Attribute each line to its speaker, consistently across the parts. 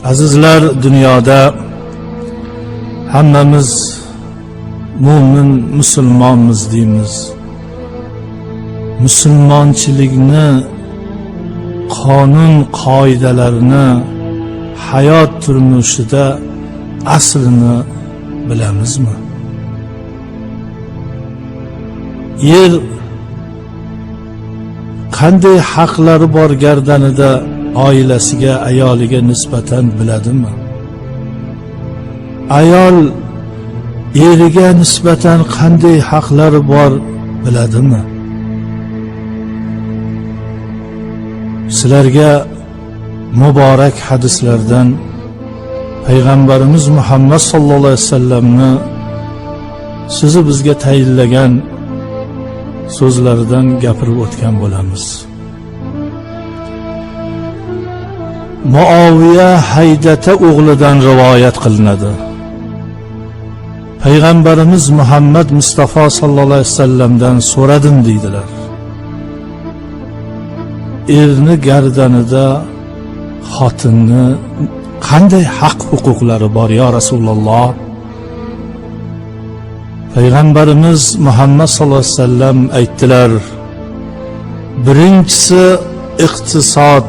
Speaker 1: Azizlar, dunyoda hammamiz mo'min musulmonmiz deymiz. Musulmonchilikni qonun qoidalarini hayot turmushida aslini bilamizmi? Yer qanday haqlari bor gardanida oilasiga, ayoliga nisbatan biladimi? Ayol eriga nisbatan qanday haqlari bor biladimi? Sizlarga muborak hadislardan Payg'ambarimiz Muhammad sallallohu alayhi vasallamni sizni bizga tayinlagan so'zlaridan gapirib o'tgan bo'lamiz. Muaviya Haydata o'g'lidan rivoyat qilinadi. Payg'ambarimiz Muhammad Mustafa sallallohu alayhi vasallamdan so'radim deydilar. Erni gardanida xotinni qanday haq huquqlari bor ya Rasululloh? Payg'ambarimiz Muhammad sallallohu alayhi vasallam aytdilar: birinchisi iqtisod,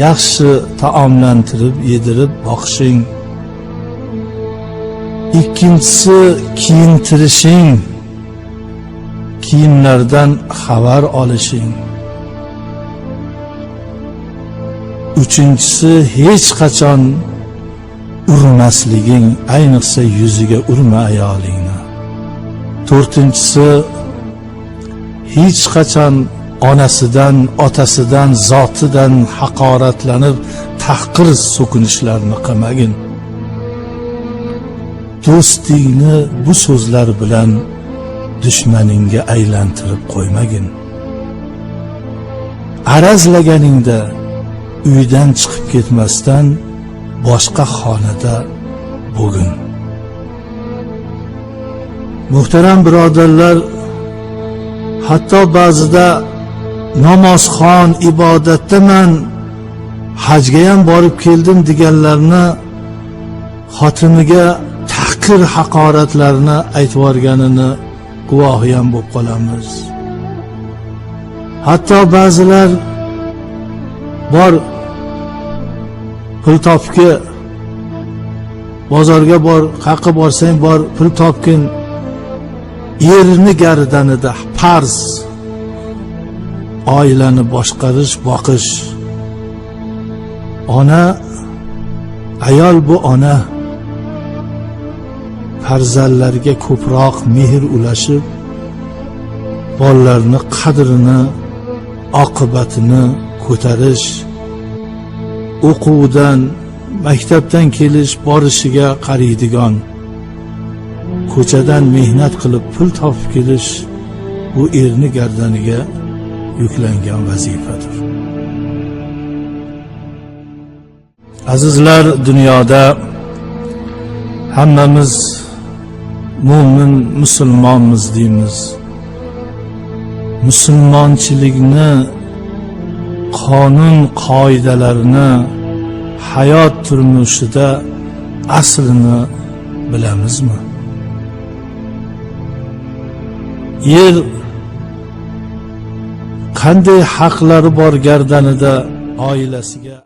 Speaker 1: yaxshi taomlantirib yedirib boqishing. Ikkinchisi kiyintirishing, kiyimlardan xabar olishing. Uchinchisi hech qachon urmasliging, ayniqsa yuziga urma ayolingni. To'rtinchisi hech qachon onasidan, otasidan, zotidan haqoratlanib tahqir so'kinishlarni qilmagin. Do'stingni bu so'zlar bilan dushmaningga aylantirib qo'ymagin. Arazlaganingda uydan chiqib ketmasdan boshqa xonada bo'gin. Muhtaram birodarlar, hatto ba'zida namozxon, ibodatdaman, hajga ham borib keldim deganlarni xotiniga tahqir haqoratlarni aytib yuborganini guvohi ham bo'lib qolamiz. Hatto ba'zilar bor pul topki, bozorga bor, qayerga borsang bor, pul topgin. Erni gardanida farz oilani boshqarish, boqish. Ona, ayol bu ona farzandlarga ko'proq mehr ulashib, bolalarni qadrini, oqibatini ko'tarish, o'quvdan, maktabdan kelish borishiga qaraydigan, ko'chadan mehnat qilib pul topib kelish bu erni gardaniga yuklangan vazifadir. Azizlar, dunyoda hammamiz mo'min musulmonmiz deymiz. Musulmonchilikni qonun qoidalarini hayot turmushida aslini bilamizmi? Yer qanday haqlari bor gardanida oilasiga?